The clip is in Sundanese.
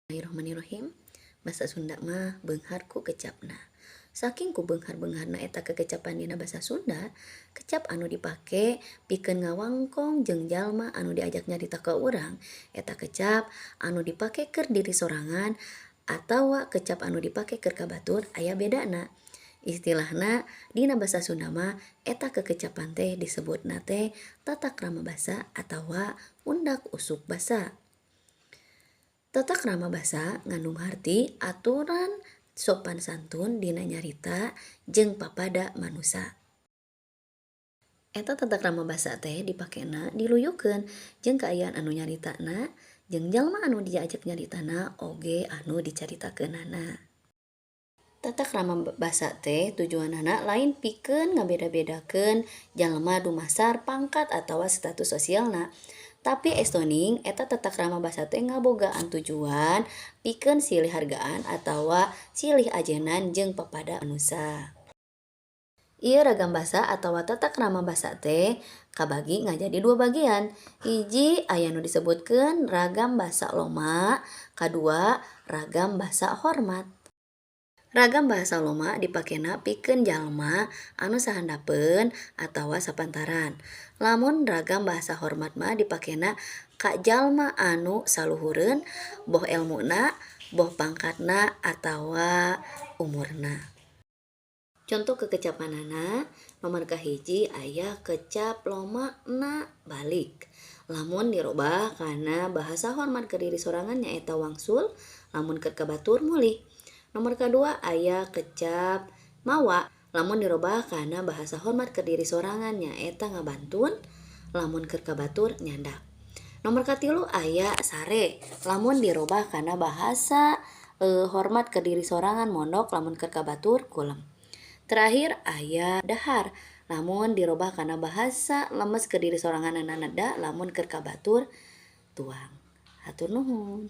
Bismillahirrahmanirrahim. Basa Sunda mah beunghar ku kecapna. Saking ku beunghar-beungharna eta kekecapan dina basa Sunda, kecap anu dipake pikeun ngawangkong jeung jalma anu diajak nyarita ka urang, eta kecap anu dipake keur diri sorangan atawa kecap anu dipake keur ka batur aya bedana. Istilahna dina basa Sunda mah eta kekecapan teh disebutna teh tata krama basa atawa undak usuk basa. Tata krama basa ngandung harti aturan sopan santun dina nyarita jeung papada manusa. Eta tata krama basa teh dipakena diluyukeun jeung kaayaan anu nyaritana jeung jalma anu diajak nyaritana oge anu dicaritakeunana. Tata krama basa teh tujuanana lain pikeun ngabeda-bedakeun jalma dumasar pangkat atawa status sosialna. Tapi estoning eta tata krama basa teh ngabogaan tujuan pikeun silih hargaan atawa silih ajenan jeung papada manusa. Ieu ragam basa atawa tata krama basa teh kabagi ngajadi dua bagian. Hiji, aya nu disebutkeun ragam basa loma, kadua ragam basa hormat. Ragam bahasa loma dipakena pikeun jalma anu sahandapeun atawa sapantaran. Lamun ragam bahasa hormat mah dipakena ka jalma anu saluhureun, boh elmuna, boh pangkatna atawa umurna. Contoh kekecapanana, nomor kahiji aya kecap loma na balik. Lamun dirobah kana bahasa hormat ke diri sorangan nyaeta wangsul, lamun keur ka batur mulih. Nomor kadua aya kecap mawa. Lamun dirobah kana bahasa hormat ke diri sorangan nyaeta ngabantun, lamun keur ka batur nyandak. Nomor katilu aya sare. Lamun dirobah kana bahasa hormat ke diri sorangan mondok, lamun keur ka batur kulem. Terakhir aya dahar. Lamun dirobah kana bahasa lemes ke diri sorangan neda, lamun keur ka batur tuang. Hatur nuhun.